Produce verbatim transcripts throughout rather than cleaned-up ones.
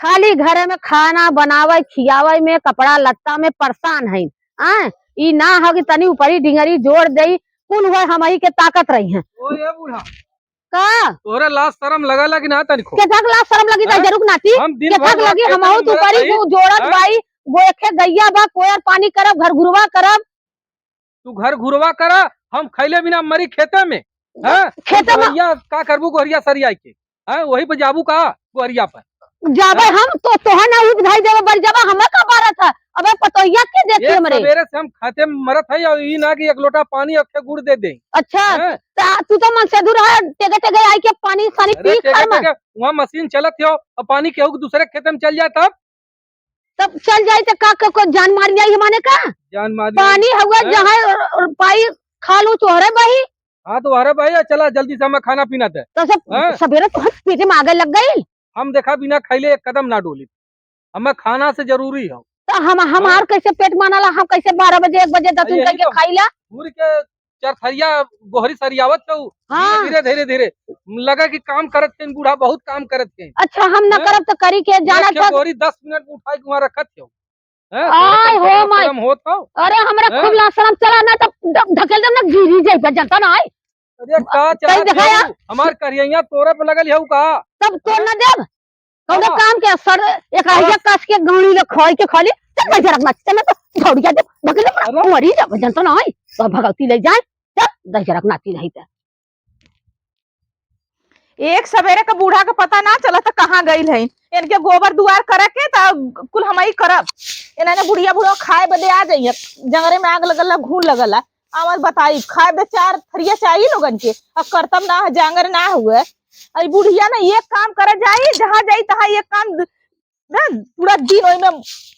खाली घरे में खाना बनावे, खियावे में, कपड़ा लत्ता में परेशान हईन। आय, ई ना हो कि तनी ऊपरी डिंगरी जोड़ देई, कुल हुआ हमही के ताकत रही हैं। ओ ये बूढ़ा, का? तोहरे लाज शरम लगेला कि ना तनिको? केथा के लाज शरम लगी, हैं? दहिजरुक नाती? हम दिन भर केथा के लगी, खेतन हमहू में तू करी, हई, तू जोड़त हैं? बाई, गो एखे गइया बा, कोयर पानी करब, घर घुरवा करब। तू घर घुरवा करा, हम खइले बिना मरी खेते में, हैं? खेते में। गोहरिया का करबू, गोहरिया सरियाई के, हैं? वही पे जाबू का गोहरिया पर? जाबे हैं? हम तो, तोहे ना उपधाई देवे बड़ जाबा, हमें का बारत है? अबे पतोहिया के देखी एक हमरे। सबेरे से हम खाते में मरत है, और ई ना कि एक लोटा पानी, एक ठे गुड़ दे दे। अच्छा, हैं? ता तू तो मनसेधुर है, टेगे टेगे आई के पानी सानी अरे पी टेगे खर में। टेगे, वहाँ मशीन चलत हो, और पानी केहू के दूसरे खेते में चल जाए तब? तब चल जाई त का, का, का जान मारी आई माने का? जान मारी आई। पानी हउआ हैं? जहाँ और, और पाई खा लू तोहरे बही। हाँ, तो अरे भाई, चला जल्दी से हमें खाना पीना दे। तो सब हैं? सबेरे तो हम पेटे में आगे लग गई। हम देखा बिना खइले एक कदम ना डोली। हमें खाना से जरूरी हो। तो हम, हाँ? हमार कैसे पेट मानला? हम कैसे बारह बजे, एक बजे दतुन यही करके तो। खाइला? घूर के चरथरिया गोहरी सरियावत हो, हाँ। धीरे, धीरे, धीरे, धीरे। लगा कि काम करत के बूढ़ा, बहुत काम करत के। अच्छा, हम ना हैं? करब तो करी के, एक जाना ठे था। गोहरी दस मिनट में उठाई के वहाँ रखत हो। हैं? तोरे आय पर हो शरम माय। शरम होत हो? अरे, हमरा हैं? खूब लाज शरम चला ना, तब, तब ढकेल देब ना, गिरी जाइबे, जनता ना आय। अरे, का तब चाहत देखा हऊ? यार। हमार करियैया तोरे पे लगल हऊ का? तब तोर हैं? ना देब। कौनो हाँ। काम के सर, एक हाँ। आइया कस के गौड़ी ले खोई के खाली, चल दहिजरक नाती, चल ना तो झौड़िया दे, ढकेल दे, अरे। मरी जाबे, जनता ना आय। तो भगवती ले जाए, चल दहिजरक नाती रही त। एक सबेरे के बूढ़ा के पता ना चलत कहाँ गइल हईन। इनके गोबर दुआर करे के त कुल हमही करब। इन्हने बुढ़िया बुढ़वा खाए बदे आ जइहें, जंगरे में आग लगल, घून लगल। आवा बताई, खाए बदे चार थरिया चाही लोगन के, अब करतब ना है, जांगर ना हुए। अई बुढ़िया ना एक काम करे जाई, जहाँ जाई तहाँ एक काम ना, पूरा दिन ओइमे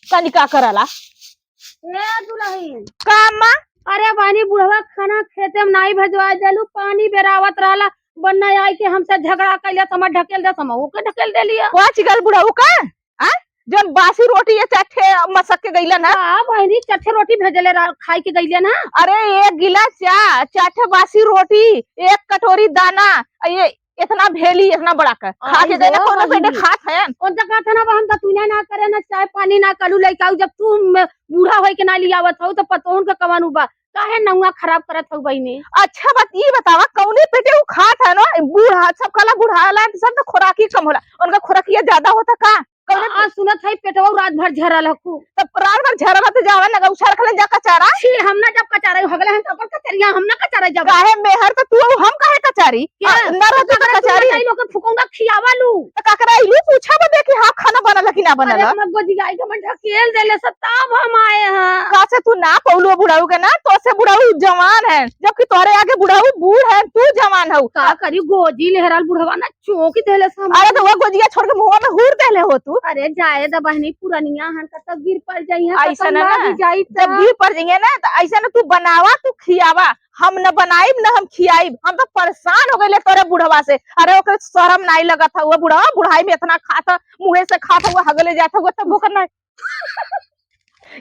कनिका करला। ए दुलहिन। का अम्मा? अरे बहिनी, बुढ़वा खाना खेते में नाई भेजवा देलू, पानी बेरावत रहला, बन्ना आई के हमसे झगड़ा कैले, त हमार ढकेल दे, हम ओके ढकेल देलिया। कौची गल बुढ़ऊ का? आ? जौन बासी रोटी ये चार ठे मसक के गइला ना? का बहिनी, चार ठे रोटी भेजले रह, खाई के गइले ना? अरे एक गिलास चा, चार ठे बासी रोटी, एक कटोरी दाना, आ ये इतना भेली, इतना बड़ा का खा आई के गइला, हो कौनो पेटे बहिनी। खात है? उनका कहत है ना, हम तो तूने ना करे ना, चाय पानी ना कलू लेके आऊ। जब तू म-, बूढ़ा होई के ना लियावत हो, तो पतोहन के कवन उबा, काहे नौआ खराब करत हो बहिनी? अच्छा बात ई बतावा, कौने पेटे उ खात है ना? बूढ़ा, सब कहला बुढ़ाला, सब तो खुराकी कम होला, उनका खुराकिया ज्यादा होता का? कौने आ, आ, सुनत है पेटवा रात भर झरल हकू। तब रात भर झरल तो जावा ना, उछार खले जा कचारा। छी, हम ना जब कचारा, हगले हम तो अपन कचरिया, हम ना कचारा जब। काहे मेहर तो तू, हम काहे कचारी? क्या? आ, ना रहती तो तो काकरा कचारी। तू लोग के फुकौना खियावा लू। तो काकरा इलू पूछा बदे कि हाँ खाना बनल कि ना अरे बनल। हम गोजियाई के मन ढकेल देले से तब हम आए हैं। का से तू ना पौलू बुढ़ऊ के ना, तो से बुढ़ऊ जवान है, जबकि तोरे आगे बुढ़ऊ बूढ़ है, तू जवान हऊ। का करी गोजी लेहराल बुढ़वा ना चौंक देले से हम। अरे तो वो गोजिया छोड़ के मुंह में हूर देले हो तू। अरे जाए द बहनी पुरनिया हन का तब गिर पड़ जाई है, ऐसा कतौ ना लाग ना। जाई जब त। गिर पड़ जाइए ना तो ऐसा ना तू बनावा तू खियावा। हम न बनाइब, न हम खियाइब, हम तो परेशान हो गइले तोरे बुढ़वा से। अरे ओकरे शरम नाई लगत हउए बुढ़वा, बुढ़ाई में इतना खात ह, मुँहे से खात हउए, हगले जात हउए, तब ओकर ना।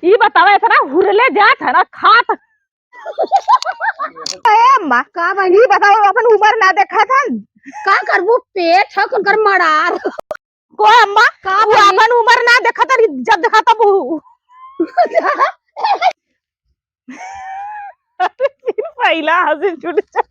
ई बतावा, इतना हुरले जात है ना, खात। ए अम्मा, का बनी? ई बतावा, अपन उमर ना देखत हन? का करबू, पेट ह उनकर मड़ार। को अम्मा, का वो बनी? अपन उमर ना देखत हन, जब देखा तब उ-, अरे, फिर पहिला हंसी छूट जा।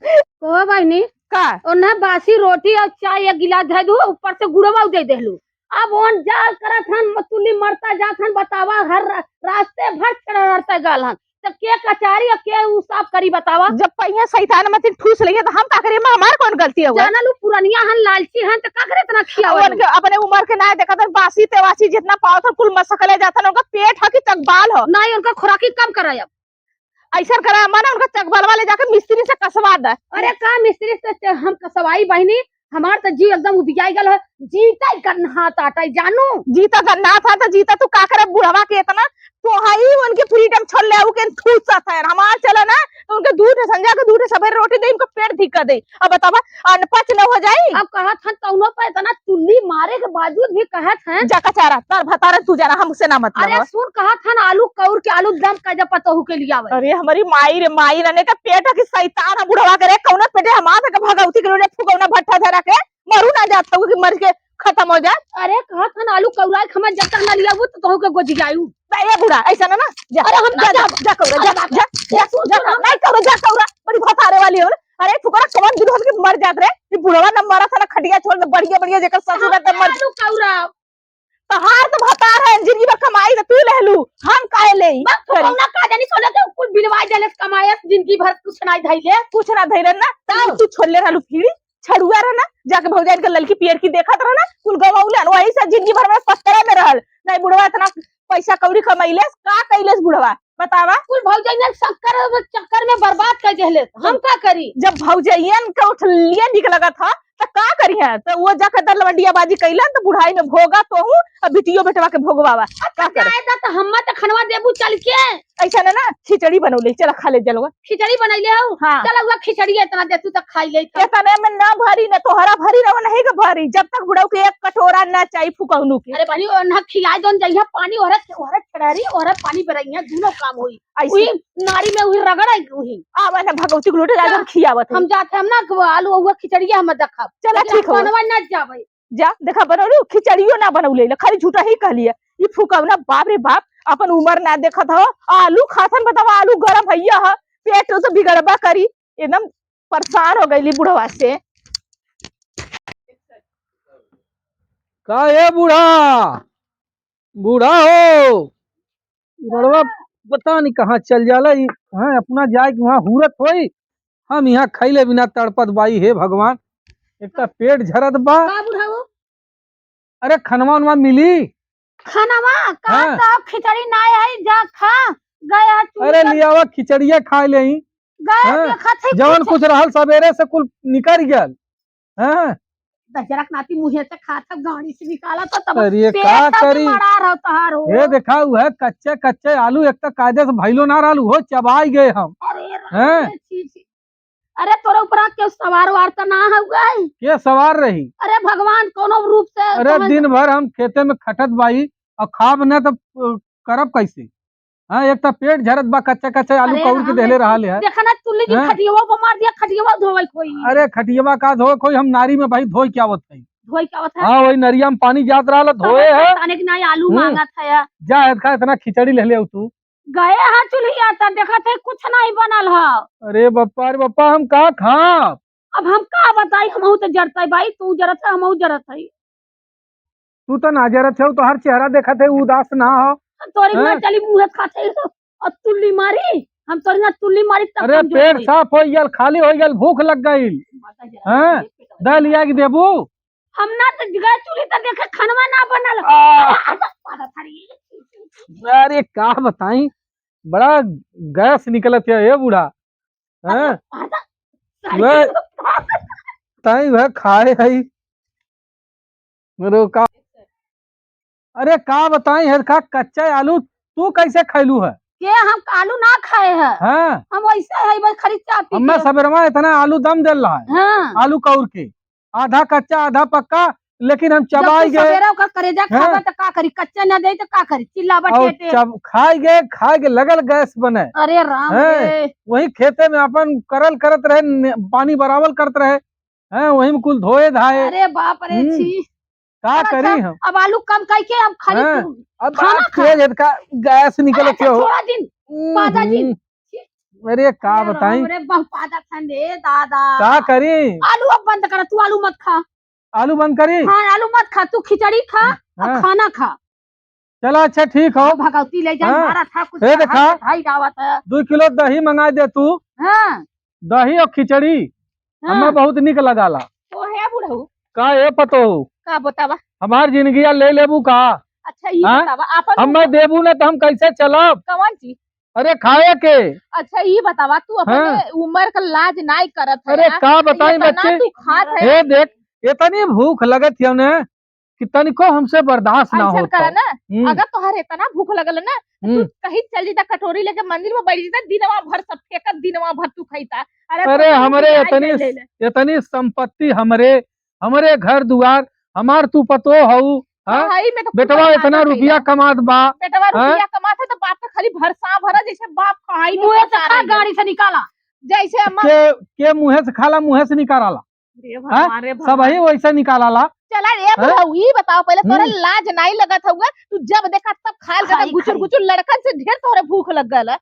ओ बहिनी, का? ओन्हा बासी रोटी और चाय एक गिलास धै दू, ऊपर से गुड़वा दे देलू। अब ओन जाल करत हन, मतुली मरता जात हन, बतावा, हर रा-, रास्ते भर छेड़ा लड़ता गल हन। त के कचारी और के उ साफ करी, बतावा? जब पहिया शैतान मतिन ठूस लइहे, त हम का करी? एमा हमार कौन गलती हउए? जाना लू, पुरनिया हन, लालची हन, त का करे इतना खियावा और लू? उनके अपने उमर के ना देखत हन, बासी तेवासी जितना पावत हन, कुल मसकले जात हन, उनका पेट ह कि चकबाल ह? नहीं, उनका खुराकी कम करायब। ऐसा करा, माना उनका चकबलवा ले जाके मिस्त्री से कसवा दे। अरे का मिस्त्री से, से हम कसवाई बहिनी, हमार तो जीव एकदम उबियाई गल है, जीता ही गन्हात आटा ही जानू। जीता गन्हात है तो जीता तू का करे बुढ़वा के इतना, तो हई उनके फ्रीडम छोड़ ले, उ के ठूसत है, हमार चला ना, तो उनके दू ठे संझा के दू ठे सबेरे रोटी दे, उनका पेट धिक्का दे। अब बतावा, अनपच न हो जाई? अब कहत हन तौनो पे इतना तुल्ली मारे के बावजूद भी कहत हन। जा कचारा, तार भतारन तू जाना, हमसे ना मतलब अरे है। सुन, कहत हन आलू कौर के आलू दम का जब पतोहू के लियावे। अरे हमारी माई रे माई, रने का पेट है कि शैतान है बुढ़वा के रे, कौनो पेटे हमार के भगवती के लोले फुकौना भट्ठा धरा के मरू ना जात हूँ कि मर के खतम होइ जाए। अरे, कहत हन आलू कउराइ क हमर जब तक न लियाबू, त तोहू के गोजियायू। बे, ए बूढ़ा, अइसा न, न, जा, अरे, हम न जा, जा, जाब। जा, कउरा, अरे, जा, जा, जा, ए, सुन, जा, सुन, हम नहीं कउरा, जा, कउरा, बड़ी भतारे वाली हो। अरे, फुकरा, कवन दिन होत के मर जात रे? ई बुढ़वा न मरत है, न खटिया छोड़ दे, बढ़िया, बढ़िया, जेकर ससुर रहत, मर आलू कउरा। तोहार तो भतार है, जिंदगी भर कमाई तो तू लेहलू, हम काहे लेई? बस, तू करी। कौना का जानी, सोना के कुल बिनवाई देले, कमाए जिंदगी भर कुछ नहीं धइले। कुछ ना धइले ना, तब? तू छोड़ले रहलू फिरी, छड़ुआ रहे ना, जाके भौजाइन के ललकी पियर की देखत रहे ना, कुल गवौलन, वही से जिंदगी भर में पत्थरे में रहल। नहीं बुढ़वा इतना पैसा कौड़ी कमैलेस, का कैलेस बुढ़वा? बतावा। कुल भौजाइन शक्कर चक्कर में बर्बाद कर देहले, हम का करी? जब भौजाइन के उठलिया निक लगत ह, त का करिहे? त वो जाके दर लवंडिया बाजी कैलन, त बुढ़ाई में भोगा तोहू, अब बिटियो बेटवा के भोगवावा। का करे? जाए दा, त हम्मा त खनवा देबू चल के। ऐसा ना, ना, खिचड़ी बनौले, चला खा ले जलवा। खिचड़ी बनैले हऊ? हाँ। चला हुआ खिचड़ी इतना दे तू त खाई ले। इतने में ना भरी, ना तोहरा भरी, ना नहीं के भरी, जब तक बुढ़ऊ के एक कटोरा ना चाही फुकौनू के। अरे बहनी, ओन्हा खियाए जोन जइहा पानी, ओहरे, ओहरे छड़ारी, ओहरे पानी बेरइहा, दूनो काम होई। ऐसे। उही नारी में उही रगड़ आई उही। आवा ना भगवती के लोटे आज हम खियावत है। हम जात है, हम ना आलू हुआ खिचड़िया हम देखब। चला लेकिन ठीक हो। बनवा ना जावे। जा, देखा बनौलू, खिचड़ियो ना बनौले, खाली झूठा ही कहलिए। ई फुकौना, बाप रे बाप, अपन उमर ना देखत हो। आलू खाथन, बतावा, आलू गरम भैया ह, पेट तो बिगड़बा करी। एकदम परेशान हो गईली बुढ़वा से। का ए बूढ़ा, बूढ़ा हो, ई बड़वा पता नहीं कहाँ चल जाला। ई, हाँ, अपना जाए के वहाँ हूरत होई, हम यहाँ खैले बिना तड़पत बाई। हे भगवान, एक तो पेट झरत बा। का बुढ़ऊ? अरे खनवा उनवा मिली? खनवा का? हाँ। तो खिचड़ी ना है, जा खा। गए है चूल्हा अरे पर। लियावा खिचड़िया खाए लेई। गए हाँ। देखत है जवन कुछ कुछ रहल सबेरे से कुल निकर गल। हाँ। दजरक नाती मुँहे से खात है, गाड़ी से निकाला तो तब अरे पेट का तक करी? मरा रहो तोहार हो। ये देखा हुआ है कच्चे कच्चे आलू, एक तो कायदे से भइलो ना रहल, वो चबाई गए हम। अरे राम हैं? रे, छी, छी। अरे तोरे ऊपर केहू सवार वार त ना हुआ है? के सवार रही? अरे भगवान कोनो रूप से अरे तोहन दिन भर हम खेते में खटत बाई और खाब न त, अ, करब कैसे? हाँ, एक तो पेट झरत बा, कच्चा कच्चा आलू अरे कौर के राम देहले रे, रहा ले है। देखा ना तुल्ली जी हैं? खटियवा पर मार दिया, खटियवा धोवई कोई। अरे खटियवा का धोए कोई, हम नारी में भाई धोए क्या होत है? धोई क्या होत है? हाँ, वही नरिया में पानी जात रहा, धोए है। ताने के ना आलू हम्म। मांगत है। जा, इतना खिचड़ी ले ले तू। गए हा चुल्हिया त देखत है कुछ नहीं बनल ह। अरे बप्पा, अरे बप्पा, हम का खाब? अब हम का बताई, हमहू त जरत है भाई, तू जरत है, हमहू जरत है। तू त ना जरत है, तोहर चेहरा देखत है उदास ना हो। तोरी ना हैं? चली मुँह खात है, और तुल्ली मारी, हम तोरी ना तुल्ली मारी तब अरे कमजोर पेट होई। साफ हो गल, खाली हो गल, भूख लग गई। माता जरा हैं? पेट में दे लिया कि देबू? हम ना त गए चूल्ही त देखे खनवा ना बनल। आ। अरे, अरे, अरे, अरे। अरे, का बताई, बड़ा गैस निकलत है, ए बूढ़ा। अरे, हैं? अरे, वह, ताई वह खाए हई। मेरे का, अरे, का बताई, है का कच्चा आलू तू कैसे खैलू है? के हम आलू ना खाए है। हाँ। हम वैसे है, बस खाली चाह पी हमें के। सबेरवा इतना आलू दम देल रहा है। हाँ। आलू कौर के। आधा कच्चा, आधा पक्का, लेकिन हम जब चबाई तू गए। सबेरे ओकर करेजा हैं? खाबा त का करी, कच्चा ना दे त का करी, चिल्लाबा और टेटे। चब-, खाए गए, खाए के लगल गैस बने। अरे राम हैं? रे। वही खेते में अपन करल करत रहे, ने-, पानी बराबर करत रहे, हैं, वही में कुल धोए धाए। अरे बाप रे, हम्म। छी। का अब अच्छा, करी हम? अब आलू कम कई के अब खाली हैं? तू अब खाना आप खा। तेज है का गैस निकलत अच्छा, हो। छोड़ा दिन, हम्म, पादा दिन। हम्म। अरे, का अरे बताई? राम रे, बहु पादा ठंडे, दादा। का करी? आलू अब बंद कर, तू आलू मत खा। आलू बंद करी? हाँ, आलू मत खा, तू खिचड़ी खा और हाँ। खाना खा। चला, अच्छा, ठीक हो। हाँ, भगवती ले जा, हाँ। मारा था कुछ ए, चढ़ा देखा। के भाई जावत है। दो किलो दही मंगा दे तू। हाँ। दही और खिचड़ी हाँ। हमें बहुत निक लगाला। तो है बुढ़ऊ। का ए पतोहू? का बतावा? हमार जिंदगिया ले लेबू का? अच्छा, ई हाँ? बतावा, आपन हमें देबू ना तो हम कैसे चलब? कवन चीज? अरे खाए के। अच्छा, ई बतावा, तू अपने हाँ। उम्र का लाज नाई करत है अरे यार? का बताई इतना बच्चे? तू खात है। ए देख, इतनी भूख लगत है ना कि तनिको हमसे बर्दास्त ना ऐसन होता। करा ना, हम्म। अगर तोहर इतना भूख लगल ना, तो तू हम्म। कहीं चल जीता, कटोरी लेके मंदिर में बैठ जीता, दिनवा भर सब फेंकत, दिनवा भर तू खैता। अरे अरे, तोहर हमरे इलाज इतनी, ले ले। इतनी संपत्ति हमरे, हमरे घर दुआर, हमार तू पतो हऊ, हाँ? हाँ, ई में तो बेटवा कुछ इतना खाना रुपया खइला। कमात बा, बेटवा हाँ? रुपया कमात है तो बाप का खाली भरसा भरा, जैसे बाप खाई में मुँहे से पसारा खा, गया। गाड़ी से निकाला। जैसे अम्मा के, के मुँहे से खाला, मुँहे से निकालाला। रे हाँ? भगवान, रे सब भगवान। ही वैसे निकालाला। चला रे हैं? बुढ़ऊ, ई बताओ पहिले, तोरे हम्म। लाज नाई लगत हउए? तू जब देखा तब खाल के खाई, गुचुर खाई। गुचुर लड़कन से ढेर तोरे भूख लग गल है।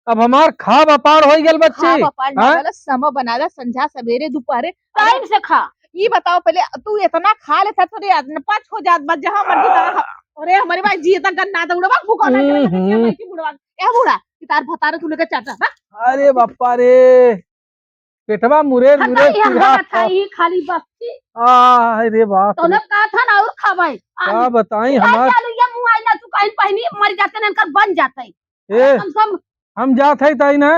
अब हमार खाब अपार होइ गल बच्ची। खाब अपार ना हैं? गल, समय बना ला, संझा सबेरे दुपहरे टाइम से खा। ई बताओ पहिले, तू इतना खा लेता, तोरे अनपच हो जात बा, जहाँ मर्जी तहाँ खा। अरे हमरे भाई जी, इतना गन्ना दौड़वा भूखा ना हम्म, हम्म। बैठी बुढ़वा। ए बूढ़ा, कि तार भतारे तू लेके चाटा, बा? अरे बापा रे, पेटवा मुरे, मुरे हटाई, हम चिढ़ा हटाई, था। ई खाली बस्ती। आ, अरे बाप तो रे। लोग कहा था ना और खावे। का बताई, हमार आलू ये मुँह आई ना, तू कहीं पहनी मर जाते ना, इनकर बन जाते। ए, कम से कम हम जात है ताई ना,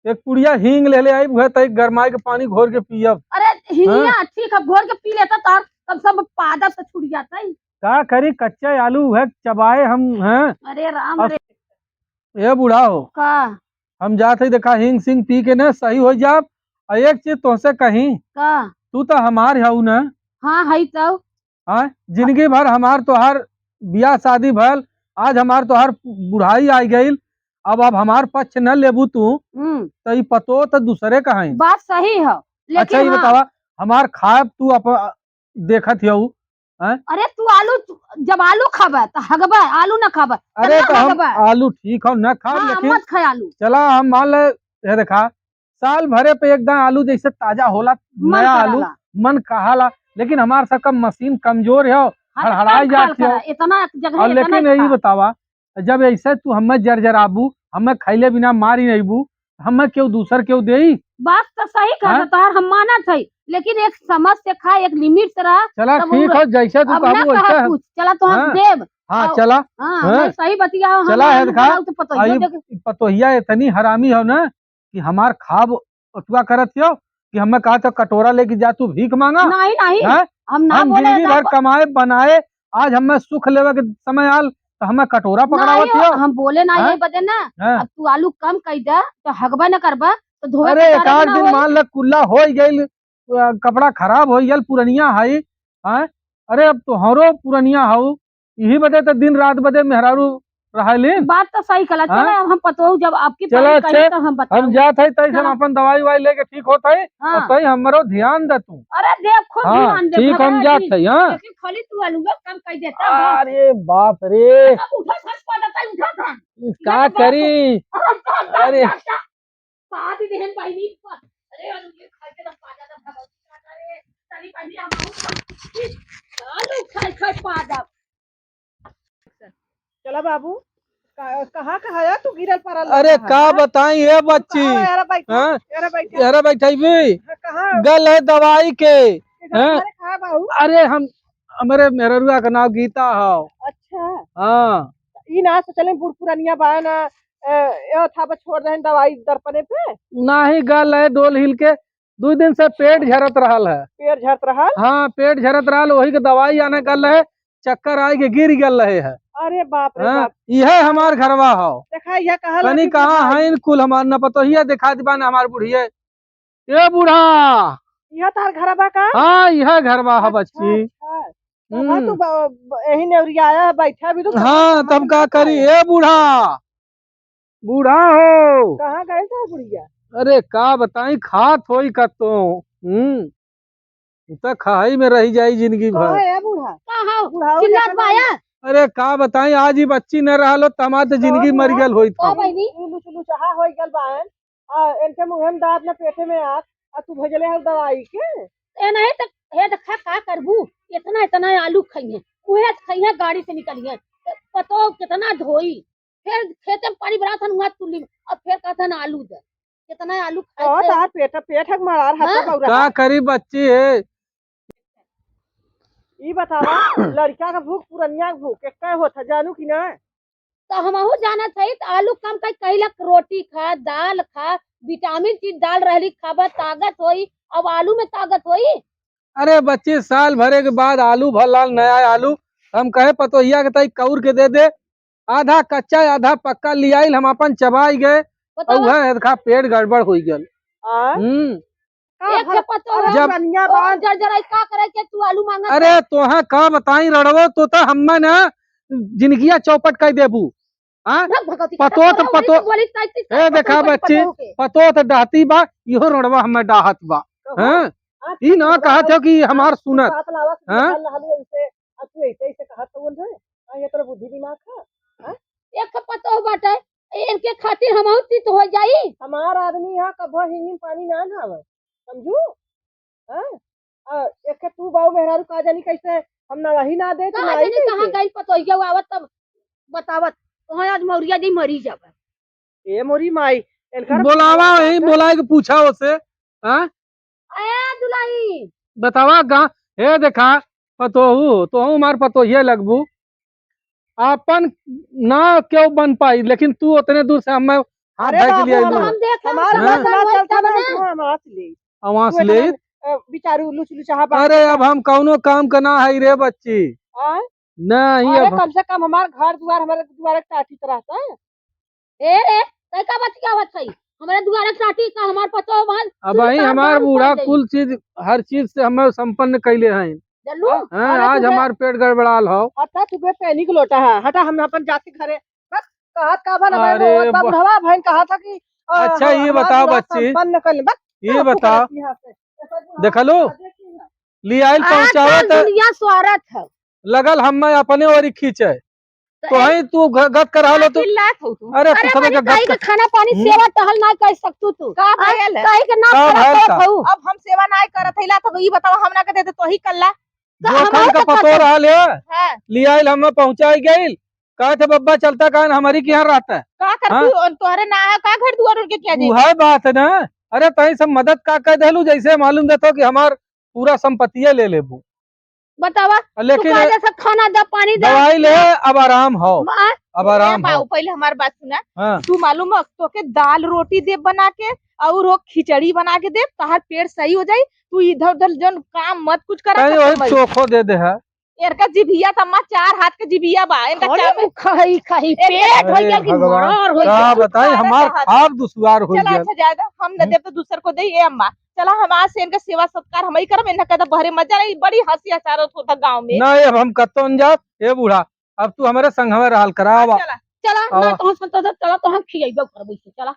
एक पुड़िया हींग ले ले आई, वह तई गरमाई के पानी घोर के पियब। अरे हिंगिया, हाँ? ठीक है, घोर के पी लेता तो कम से कम पादर से छूट जाता है। का करी, कच्चा आलू है, चबाए हम हैं। अरे राम अब रे। ए बूढ़ा हो। का? हम जात है, देखा, हींग सिंग पी के ना सही हो जाब। आ एक चीज तोहसे कही, का? तू तो हमार हऊ ना। हाँ, हई तो। हाँ, जिंदगी भर हमार तोहार बियाह शादी भयल, आज हमार तोहार बुढ़ाई आ गइल, अब, अब हमार पक्ष न लेबू तू, हम्म। तो ई पतो तो दूसरे का है। बात सही है, लेकिन अच्छा, ये हाँ। बतावा, हमार खाब तू अप-, देखत हऊ, हैं? अरे तू आलू, तू, जब आलू खाबे तो हगबे, आलू ना खाबे, अरे तो तो हम हगबे। आलू ठीक हो ना खाब, हाँ, लेकिन मत खाए आलू। चला हम मान ले, ये देखा, साल भरे पे एक दान आलू जैसे ताजा होला, मन नया आलू, कराला। मन कहाला, लेकिन हमार सबका मशीन कमजोर है, हाँ, तो हड़हड़ाई कम खाल जात है। करा, इतना जगह और इतना लेकिन ही यही खा। बतावा, जब ऐसे तू हमें जरजराबू, हमें खैले बिना मारी नहींबू, हमें केहू दूसर केहू देई? बात तो सही कहा हाँ? तोहार, हम मानत है, लेकिन एक समझ से खा, एक लिमिट से रहा, चला तब ठीक उड़-, है, जैसे तू अब ना कहबू कहा वैसे हम कुछ, चला तो हम हाँ? देब। हाँ, आओ। चला। हाँ, हाँ? नहीं, सही बतिया हो, हम चला आलू है, देखा, बनाओ तो पतोहियो आई देख। पतोहिया इतनी हरामी हो ना, कि हमार खाब ओतवा करत हो कि हमें कहा तो कटोरा लेके जा, तू भीख मांगा। नहीं, नहीं, हैं? हम ना हम बोले जिंदगी भर कमाए बनाए, आज हमें सुख लेवे के समय आल तो हमें कटोरा पकड़ावत नहीं, हो। हम बोले ना हाँ? ये बदे ना। हाँ। अब तू आलू कम कई दे तो हगबा न करबा तो धोवे अरे के एक आध दिन मान ल कुल्ला हो गइल, अ, कपड़ा खराब हो गइल, पुरनिया है, हाँ? अरे अब तोहरो पुरनिया हऊ, यही बदे तो दिन रात बदे मेहरारू रहलिन। बात तो सही कहला। हाँ? चला, अब हम पतोहू जब आपकी चला, तारीफ करी, अच्छे, तो हम बताओ। हम जात है, तई से चला। अपन दवाई उवाई लेके ठीक होत है, हाँ। और तई हमरो ध्यान दे तू। अरे, देव, खूब हाँ, ध्यान दे, ठीक, हम जात है, हाँ। लेकिन खाली तू अलुआ कम कर देता, बस। अरे, बाप रे। अब उठा, सच पा देता, उठा था। का करी? अरे, पाद देहन बहिनी पर। अरे, आलू के खाए के तो पादा ना भगवती का करे। तनी बहिनी हम आलू खाए, खाए पादा। चला बाबू, का-, कहाँ, कहाँ है तू गिरल पड़ल अरे, रहा का है? बताई ए बच्ची? कहाँ है? यारा बैठा, हाँ? यारा बैठा। यारा बैठा भी? हाँ, कहाँ? गल है दवाई के। इधर हैं? हमारे कहाँ बाबू? अरे, हम, हमरे मेहररुआ का नाम गीता हौ। अच्छा। हाँ। ई ना सोचले बूढ़ पुरनिया बा ना, ए, ए था बस छोड़ देहन दवाई दर्पणे पे। नाही गल है डोल हिल के, दू दिन से पेट झरत रहल है। पेट झरत रहल? हाँ, पेट झरत रहल, वही के दवाई आने गल है, चक्कर आए के गिर गल रहे है। अरे बाप रे हाँ, बाप। इहे हमार घरवा हौ। देखा, इहे कहल तनी है कि कहाँ बुढ़ा है इन कुल हमार न पतोहिया देखा दिबा न हमार बुढ़िया। ए बूढ़ा। इहे तार घरवा का? हाँ, इहे घरवा है अच्छा, बच्ची। अच्छा। तब हम्म। तू ब-, ब-, यही नेवरिया आया है, बैठा भी तो हाँ, तब का करी? ए बूढ़ा, बूढ़ा हो। कहाँ गइल था बुढ़िया? अरे का बताई, खात होई कत्तो। हम्म। उ त खाई में रही जाई जिंदगी भर। कहाँ है बूढ़ा? कहाँ? बुढ़ाऊ चिल्लात देखा बा नहीं। या? अरे का बताई, आज ही बच्ची न रहलो त हमार त जिंदगी कौन मर है? गल होई ओ था। बहिनी। तू लुच-, लुचहा होई गल बायन। आ, इनके मुँहे में दांत न पेटे में आत, आ तू भेजले हल दवाई के? ए नहीं त, हे देखा का करबू, इतना, इतना आलू खइहे, उहे खइहे गाड़ी से निकलिहे, पतो कितना धोई, फिर खेते में पानी भरा था, वहाँ तुली में, अब फिर कहता ना आलू दे, कितना आलू खाए ओ, थे। तार पेट, पेट हक मरार हाथ हाँ। बौरा। का करी बच्ची है, ई बतावा, लड़का का भूख, पुरनिया का भूख, एक्के होत है, जानू कि ना? त हमहू जानत हई, त आलू कम कई, कहिला रोटी खा, दाल खा, विटामिन चीज डाल रहली, खाबा ताकत होई, अब आलू में ताकत होई? अरे बच्ची, साल भरे के बाद आलू भलाल नया आलू, हम कहे पतोहिया के ताई कौर के दे दे, आधा कच्चा आधा पक्का लियाइल, हम अपन चबाई गए, बतावा। और वह देखा पेट गड़बड़ होई गल। आ? हम्म। का एक भर-, ठे पतो अरे है। जब रनिया ओ, बांध। जर जराई का करे के तू आलू मांगत अरे है? तोहा का बताई रड़वो, तो त हम्मे ना जिनगिया चौपट कर देबू। हाँ? ना भगवती, पतो त तोरा पतो। बोली, बोली, ताई, ताई, ए, ताई, देखा पतो, बच्ची, पतो के। पतो त डाहती बा, इहो रड़वा हम्मे डाहत बा। कहो। हाँ? ई ना कहत हो कि हमार सुनत। बात लावा से हाँ? निकाल रहलू इनसे, अब तू ऐसे, ऐसे कहत हो उनसे? हाँ, ये तोरा बुद्धि दिमाग है? हाँ? एक पतोह बाटे, इनके खातिर हमहू चित हो जाई। हमार आदमी यहाँ कबो हिंगिन पानी ना नहावे, समझू? हाँ? आ, एक तू बाऊ मेहरारू का जानी कैसे हम ना वही ना दे, तो का ना ही जानी दे कहाँ के। गई पतोहिया आवत तब बतावत, वहाँ आज मौरिया जी मरी जावे। ए मोरी माई, इनकर बोलावा, वही बोलाए के पूछा ओसे, हाँ? ए दुलाई। बतावा गा, हे देखा, पतोहू, तोहू हमार पतोहिया लगबू। आपन ना केहू बन पाई, लेकिन तू उतने दूर से हमें हाथ अरे धर के बाबू, लिए हम, अइलू। हम देख हमार हाँ। बात ना चलता ना, तू हमार हाथ ले। आवाज तू ले। इतना, अ, बिचारू लुच लुचाहा बात अरे, करता। अब हम कौनो काम का ना है रे बच्ची। आय? नहीं, अरे, अब कम से कम हमार घर दुआर, हमारे दुआरे टाटी तो रहता है। ए रे, तै का बतियावत हई? हमरे दुआरे टाटी का हमार पतोह बहन, अब तू आई काम हमार दारू बूढ़ा कर दे। कुल चीज, हर चीज से हमें संपन्न कैले हैं। जल्लू, हाँ, अरे आज तू बे-, हमार पेट गड़बड़ाल हो। हटा तू बे पैनी के लोटा है, हटा हम अपन जाति घरे। बस कहत का बन हमारे अरे रोवत बा ब- बुढ़वा बहन कहा था कि, अ, अच्छा, हम-, ये हमार बताओ बुढ़ा बच्ची, संपन्न कर ले। बस ये तू बताओ, करत यहाँ से। ऐसा बुढ़ा देखा लो, आ, देखी ना। ले आइल आज पहुँचावत कल दुनिया स्वारथ है। लगल हमें अपने ओरी खींचे। तो तो है तू घ-, गत कर हालो का तू। चिल्लात हो तू? अरे तू अरे सबे हमारी के गत ताई के कर। खाना पानी हम्म। सेवा टहल ना कर सकतू तू। का आ, भयल है? ताई के नाम का खराब भयल करत का? हऊ। अब हम सेवा ना करत हईला तो ई बताओ हम ना के देते तो ही कल्ला। तो जोखन हमारे का तो पतो खत्म। रहल है। हाँ। लियाइल हमें पहुँचाई गइल। कहत है बब्बा चलता काहे न हमारी के यहाँ रहता है। का कर हाँ? तू तोहरे ना है का घर दुआर उनके क्या दे? उहे बात है ना। अरे तई सब मदद का कर देलू जैसे मालूम देतो कि हमार पूरा संपत्तिये ले लेबू। बतावा, आ, लेकिन तू कहा जैसा खाना द, पानी द। दवाई ले, अब आराम हो। माँ, अब आराम ए बाऊ, हो। पहले हमार बात सुना। हाँ। तू मालूम है, तोके दाल रोटी देब बना के, और वो खिचड़ी बना के देब, तोहार पेट सही हो जाई, तू इधर उधर जन काम मत कुछ करा, तनी वही खत्म है। चोखो दे दे है। इनका जिभिया त अम्मा चार हाथ के जिभिया बा, इनका अरे चार वो खाई खाई ए, पेट हो अरे गया कि भगवान, मर हो का गया। बताई, हमार अरे, खाब दुश्वार हो चला, गया। अच्छा, जाए दो, हम न हम्म। देब तो दूसर को दे, ए अम्मा। चला, हम आज से इनका सेवा सत्कार हम ही करब, इनका कहता बहरे मत जाना, ई बड़ी हंसी हंसारत होता गाँव में। ना, अब हम कत्तो न जाब, ए बूढ़ा, अब तू हमरे संग हमें रहल करा, आवा। चला, चला, आवा। ना तो हम संतोष, चला तो हम खियाइबो करबो इसे, चला।